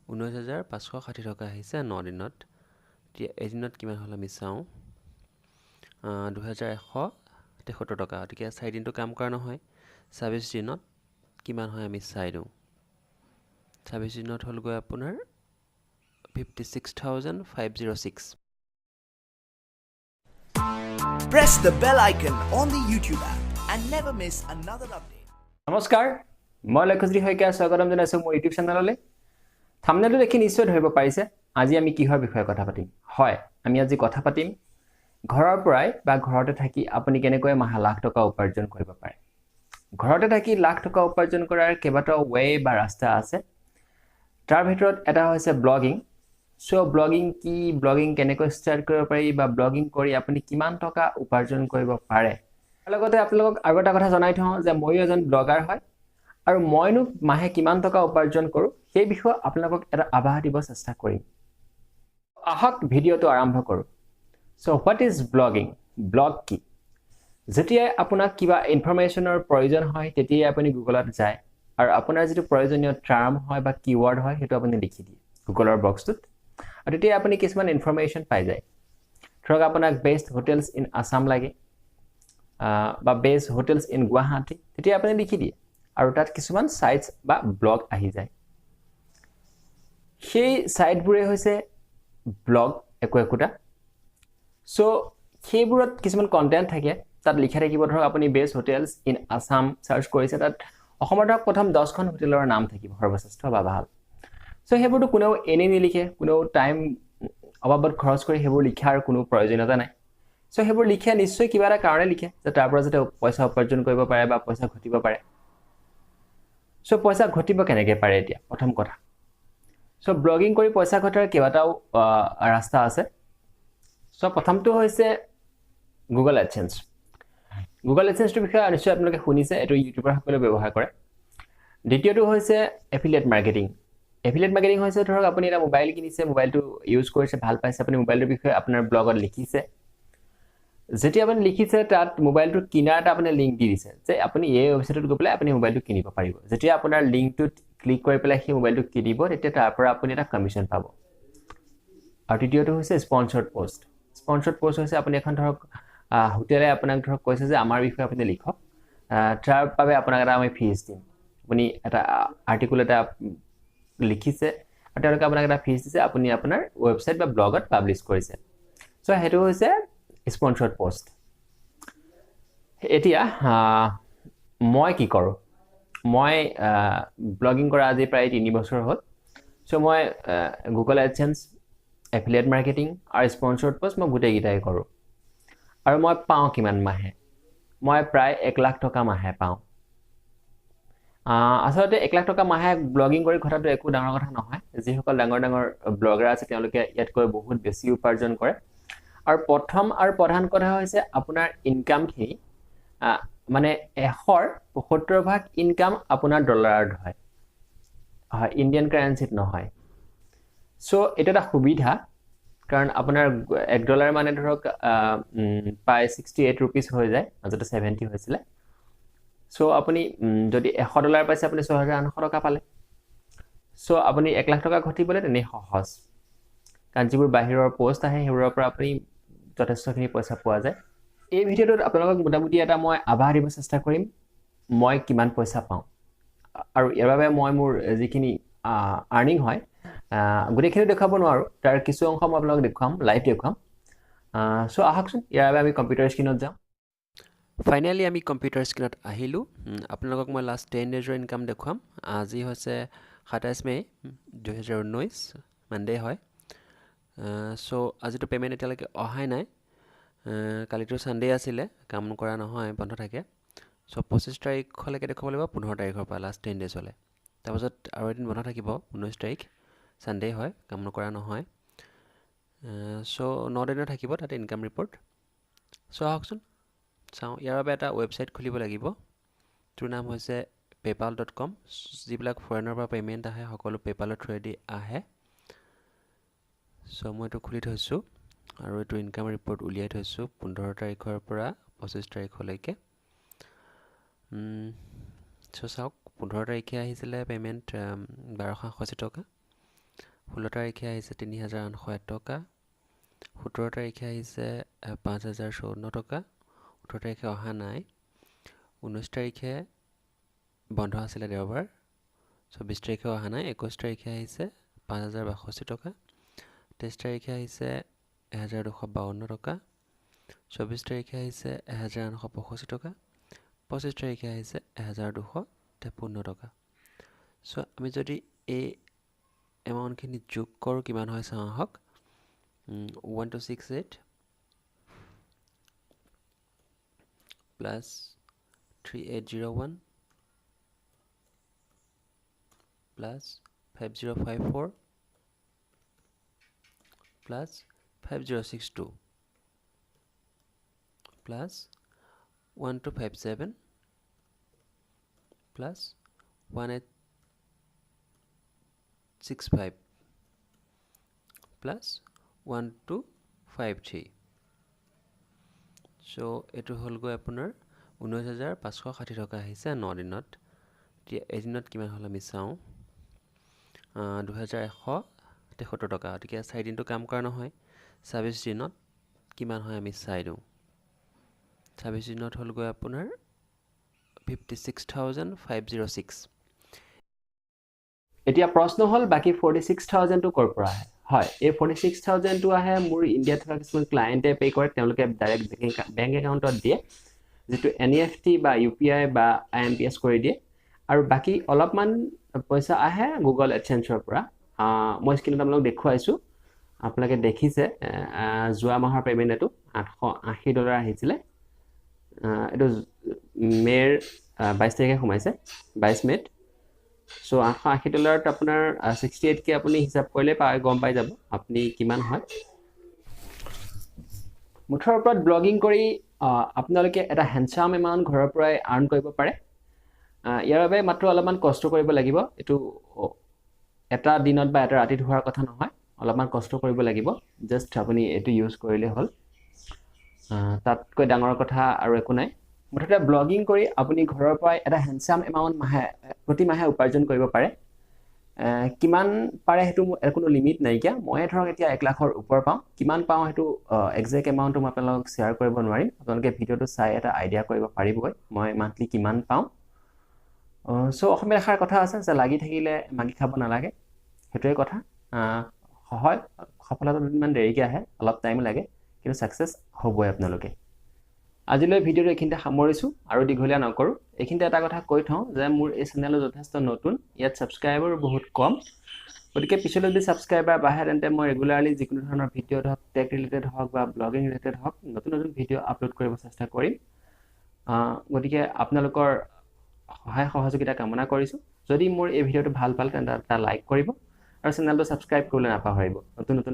19,560 টকা আহিছে ন দিনত। এতিয়া এদিনত কিমান হ'ল আমি চাওঁ, 2,173 টকা। গতিকে চাৰিদিনটো কাম কৰা নহয়, 26 দিনত কিমান হয় আমি চাই দিওঁ। 26 দিনত হ'লগৈ আপোনাৰ 56,506। Press the bell icon on the YouTube app and never miss another update. নমস্কাৰ, মই লক্ষ্যজ্যোতি শইকীয়া স্বাগতম জনাইছোঁ মোৰ ইউটিউব চেনেললৈ। থাম্বনেইলটো দেখি নিশ্চয় ধৰিব পাৰিছে আজি আমি কিহৰ বিষয়ে কথা পাতিম। হয়, আমি আজি কথা পাতিম ঘৰৰ পৰাই বা ঘৰতে থাকি আপুনি কেনেকৈ মাহে লাখ টকা উপাৰ্জন কৰিব পাৰে। ঘৰতে থাকি লাখ টকা উপাৰ্জন কৰাৰ কেইবাটাও ৱে বা ৰাস্তা আছে। তাৰ ভিতৰত এটা হৈছে ব্লগিং। চ' ব্লগিং কি, ব্লগিং কেনেকৈ ষ্টাৰ্ট কৰিব পাৰি বা ব্লগিং কৰি আপুনি কিমান টকা উপাৰ্জন কৰিব পাৰে। তাৰ লগতে আপোনালোকক আৰু এটা কথা জনাই থওঁ যে ময়ো এজন ব্লগাৰ হয় আৰু মইনো মাহে কিমান টকা উপাৰ্জন কৰোঁ সেই বিষয়ে আপোনালোকক এটা আভাস দিব চেষ্টা কৰিম। আহক ভিডিঅ'টো আৰম্ভ কৰোঁ। So what is blogging? Blog কি? যেতিয়াই আপোনাক কিবা ইনফৰমেশ্যনৰ প্ৰয়োজন হয় তেতিয়াই আপুনি গুগলত যায় আৰু আপোনাৰ যিটো প্ৰয়োজনীয় টাৰ্ম হয় বা কিৱৰ্ড হয় সেইটো আপুনি লিখি দিয়ে গুগলৰ বক্সটোত, আৰু তেতিয়া আপুনি কিছুমান ইনফৰমেশ্যন পাই যায়। ধৰক আপোনাক বেষ্ট হোটেলছ ইন আছাম লাগে বা বেষ্ট হোটেলছ ইন গুৱাহাটী, তেতিয়া আপুনি লিখি দিয়ে আৰু তাত কিছুমান ছাইটছ বা ব্লগ আহি যায়। সেই ছাইটবোৰে হৈছে ব্লগ একো একোটা। চ' সেইবোৰত কিছুমান কণ্টেণ্ট থাকে, তাত লিখা থাকিব। ধৰক আপুনি best hotels in Assam search কৰিছে, তাত অসমৰ ধৰক প্ৰথম 10খন হোটেলৰ নাম থাকিব সৰ্বশ্ৰেষ্ঠ বা ভাল। চ' সেইবোৰতো কোনেও এনেই নিলিখে, কোনেও টাইম অবাবত খৰচ কৰি সেইবোৰ লিখাৰ কোনো প্ৰয়োজনীয়তা নাই। চ' সেইবোৰ লিখে নিশ্চয় কিবা এটা কাৰণে লিখে যে তাৰ পৰা যাতে পইচা উপাৰ্জন কৰিব পাৰে বা পইচা ঘটিব পাৰে। চ' পইচা ঘটিব কেনেকৈ পাৰে এতিয়া প্ৰথম কথা। চ' ব্লগিং কৰি পইচা ঘটাৰ কেইবাটাও ৰাস্তা আছে। চ' প্ৰথমটো হৈছে গুগল এডচেন্স। গুগল এডচেন্সটোৰ বিষয়ে নিশ্চয় আপোনালোকে শুনিছে, এইটো ইউটিউবাৰসকলে ব্যৱহাৰ কৰে। দ্বিতীয়টো হৈছে এফিলিয়েট মাৰ্কেটিং। এফিলিয়েট মাৰ্কেটিং হৈছে ধৰক আপুনি এটা মোবাইল কিনিছে, মোবাইলটো ইউজ কৰিছে, ভাল পাইছে, আপুনি মোবাইলটোৰ বিষয়ে আপোনাৰ ব্লগত লিখিছে। যেতিয়া আপুনি লিখিছে তাত মোবাইলটো কিনাৰ এটা আপুনি লিংক দি দিছে যে আপুনি এই ৱেবছাইটত গৈ পেলাই আপুনি মোবাইলটো কিনিব পাৰিব। যেতিয়া আপোনাৰ লিংকটোত ক্লিক কৰি পেলাই সেই মোবাইলটো কিনিব তেতিয়া তাৰ পৰা আপুনি এটা কমিশ্যন পাব। আৰু তৃতীয়টো হৈছে স্পনচৰ্ড পষ্ট। স্পনচৰ্ড পষ্ট হৈছে আপুনি এখন ধৰক হোটেলে আপোনাক ধৰক কৈছে যে আমাৰ বিষয়ে আপুনি লিখক, তাৰ বাবে আপোনাক এটা আমি ফিজ দিম। আপুনি এটা আৰ্টিকল এটা লিখিছে আৰু তেওঁলোকে আপোনাক এটা ফিজ দিছে, আপুনি আপোনাৰ ৱেবছাইট বা ব্লগত পাব্লিছ কৰিছে। চ' সেইটো হৈছে স্পনচৰ্ড পষ্ট। এতিয়া মই কি কৰোঁ, মই ব্লগিং কৰা আজি প্ৰায় 3 বছৰ হ'ল। চ' মই গুগল এডচেন্স, এফিলিয়েট মাৰ্কেটিং আৰু স্পনচৰ্ড পষ্ট মই গোটেইকেইটাই কৰোঁ। আৰু মই পাওঁ কিমান মাহে? মই প্ৰায় 1 লাখ টকা মাহে পাওঁ। আচলতে 1 লাখ টকা মাহে ব্লগিং কৰি ঘটাটো একো ডাঙৰ কথা নহয়। যিসকল ডাঙৰ ডাঙৰ ব্লগাৰ আছে তেওঁলোকে ইয়াতকৈ বহুত বেছি উপাৰ্জন কৰে। আৰু প্ৰথম আৰু প্ৰধান কথা হৈছে আপোনাৰ ইনকামখিনি মানে 100ৰ 75% ইনকাম আপোনাৰ ডলাৰত হয়, হয় ইণ্ডিয়ান কাৰেঞ্চিত নহয়। চ' এইটো এটা সুবিধা, কাৰণ আপোনাৰ $1 মানে ধৰক প্ৰায় 68 ৰুপিজ হৈ যায়, মাজতে 70 হৈছিলে। চ' আপুনি যদি $100 পাইছে আপুনি 6,800 টকা পালে। চ' আপুনি 1 লাখ টকা ঘটিবলৈ তেনেই সহজ, কাৰণ যিবোৰ বাহিৰৰ পষ্ট আহে সেইবোৰৰ পৰা আপুনি যথেষ্টখিনি পইচা পোৱা যায়। এই ভিডিঅ'টোত আপোনালোকক মোটামুটি এটা মই আভাস দিব চেষ্টা কৰিম মই কিমান পইচা পাওঁ, আৰু ইয়াৰ বাবে মই মোৰ যিখিনি আৰ্নিং হয় গোটেইখিনি দেখুৱাব নোৱাৰোঁ, তাৰ কিছু অংশ মই আপোনালোকক দেখুৱাম, লাইভ দেখুৱাম। চ' আহকচোন ইয়াৰ বাবে আমি কম্পিউটাৰ স্ক্ৰীণত যাওঁ। ফাইনেলি আমি কম্পিউটাৰ স্ক্ৰীণত আহিলোঁ। আপোনালোকক মই লাষ্ট 10 ডেইজৰ ইনকাম দেখুৱাম। আজি হৈছে 27 মে' 2019, মানডে হয়। চ' আজিতো পে'মেণ্ট এতিয়ালৈকে অহাই নাই। কালিতো ছানডে আছিলে, কাম কৰা নহয়, বন্ধ থাকে। চ' 25 তাৰিখলৈকে দেখুৱাব লাগিব, 15 তাৰিখৰ পৰা লাষ্ট 10 ডেইজলৈ। তাৰপাছত আৰু এদিন বন্ধ থাকিব, 19 তাৰিখ ছানডে হয়, কাম নকৰা নহয়। চ' 9 দিনৰ থাকিব তাতে ইনকাম ৰিপৰ্ট। চ' আহকচোন চাওঁ। ইয়াৰ বাবে এটা ৱেবছাইট খুলিব লাগিব, তোৰ নাম হৈছে paypal.com। যিবিলাক ফৰেনৰ পৰা পে'মেণ্ট আহে সকলো পে'পালৰ থ্ৰুৱেদি আহে। চ' মই এইটো খুলি থৈছোঁ আৰু এইটো ইনকাম ৰিপৰ্ট উলিয়াই থৈছোঁ 15 তাৰিখৰ পৰা 25 তাৰিখলৈকে। চ' চাওক, 15 তাৰিখে আহিছিলে পে'মেণ্ট 1268 টকা। 16 তাৰিখে আহিছে 3801 টকা, 17 তাৰিখে আহিছে 5054 টকা, 18 তাৰিখে অহা নাই, 19 তাৰিখে বন্ধ আছিলে দেওবাৰ, 24 তাৰিখে অহা নাই, 21 তাৰিখে আহিছে 5062 টকা, 23 তাৰিখে আহিছে 1252 টকা, 24 তাৰিখে আহিছে 1865 টকা, 25 তাৰিখে আহিছে 1253 টকা। চ' আমি যদি এই এমাউণ্টখিনি যোগ কৰোঁ কিমান হয় চাওঁ আহক। 1268 plus 3801 plus 5054 plus 5062 plus 1257 plus 1865 plus 1253। So এইটো হ'লগৈ আপোনাৰ 19560 টকা আহিছে ন দিনত। এতিয়া এদিনত কিমান হ'ল আমি চাওঁ, 2173 টকা। গতিকে চাৰিদিনটো কাম কৰা নহয়, 26 দিনত কিমান হয় আমি চাই দিওঁ। 26 দিনত হ'লগৈ আপোনাৰ 56,506। এতিয়া প্ৰশ্ন হ'ল বাকী 46,000টো ক'ৰ পৰা আহে? হয়, এই 46,000টো আহে মোৰ ইণ্ডিয়াত থকা কিছুমান ক্লায়েণ্টে পে' কৰে, তেওঁলোকে ডাইৰেক্ট বেংক একাউণ্টত দিয়ে, যিটো NEFT বা UPI বা IMPS কৰি দিয়ে। আৰু বাকী অলপমান পইচা আহে গুগল এডচেঞ্চৰ পৰা। মই স্ক্ৰীণত আপোনালোক দেখুৱাইছোঁ, আপোনালোকে দেখিছে যোৱা মাহৰ পে'মেণ্ট এইটো $880 আহিছিলে। এইটো মে'ৰ 22 তাৰিখে সোমাইছে, 22 মে'ত। চ' $880 আপোনাৰ 68K আপুনি হিচাপ কৰিলে গম পাই যাব আপুনি কিমান হয়। মুঠৰ ওপৰত ব্লগিং কৰি আপোনালোকে এটা হেণ্ডচাম এমাউণ্ট ঘৰৰ পৰাই আৰ্ণ কৰিব পাৰে। ইয়াৰ বাবে মাত্ৰ অলপমান কষ্ট কৰিব লাগিব, এইটো এটা দিনত বা এটা ৰাতিত হোৱাৰ কথা নহয়, অলপমান কষ্ট কৰিব লাগিব। জাষ্ট আপুনি এইটো ইউজ কৰিলে হ'ল, তাতকৈ ডাঙৰ কথা আৰু একো নাই। মুঠতে ব্লগিং কৰি আপুনি ঘৰৰ পৰাই এটা হেণ্ডচাম এমাউণ্ট প্ৰতি মাহে উপাৰ্জন কৰিব পাৰে। কিমান পাৰে সেইটো মোৰ কোনো লিমিট নাইকিয়া। মই ধৰক এতিয়া 1 লাখৰ ওপৰ পাওঁ, কিমান পাওঁ সেইটো একজেক্ট এমাউণ্টটো মই আপোনালোকক শ্বেয়াৰ কৰিব নোৱাৰিম। আপোনালোকে ভিডিঅ'টো চাই এটা আইডিয়া কৰিব পাৰিবগৈ মই মান্থলি কিমান পাওঁ। চ' অসমীয়া এষাৰ কথা আছে যে লাগি থাকিলে মাগি খাব নালাগে, সেইটোৱে কথা। হয়, সফলতা দুদিনমান দেৰিকৈ আহে, অলপ টাইম লাগে, কিন্তু ছাকচেছ হ'বই আপোনালোকে। আজিলৈ ভিডিঅ'টো এইখিনিতে সামৰিছোঁ, আৰু দীঘলীয়া নকৰোঁ। এইখিনিতে এটা কথা কৈ থওঁ যে মোৰ এই চেনেলটো যথেষ্ট নতুন, ইয়াত ছাবস্ক্ৰাইবাৰো বহুত কম, গতিকে পিছলৈ যদি ছাবস্ক্ৰাইবাৰ বাঢ়ে তেন্তে মই ৰেগুলাৰলি যিকোনো ধৰণৰ ভিডিঅ' হওক, টেক ৰিলেটেড হওক বা ব্লগিং ৰিলেটেড হওক, নতুন নতুন ভিডিঅ' আপলোড কৰিব চেষ্টা কৰিম। গতিকে আপোনালোকৰ সহায় সহযোগিতা কামনা কৰিছোঁ। যদি মোৰ এই ভিডিঅ'টো ভাল পালে তেন্তে এটা লাইক কৰিব আৰু চেনেলটো ছাবস্ক্ৰাইব কৰিবলৈ নাপাহৰিব। নতুন নতুন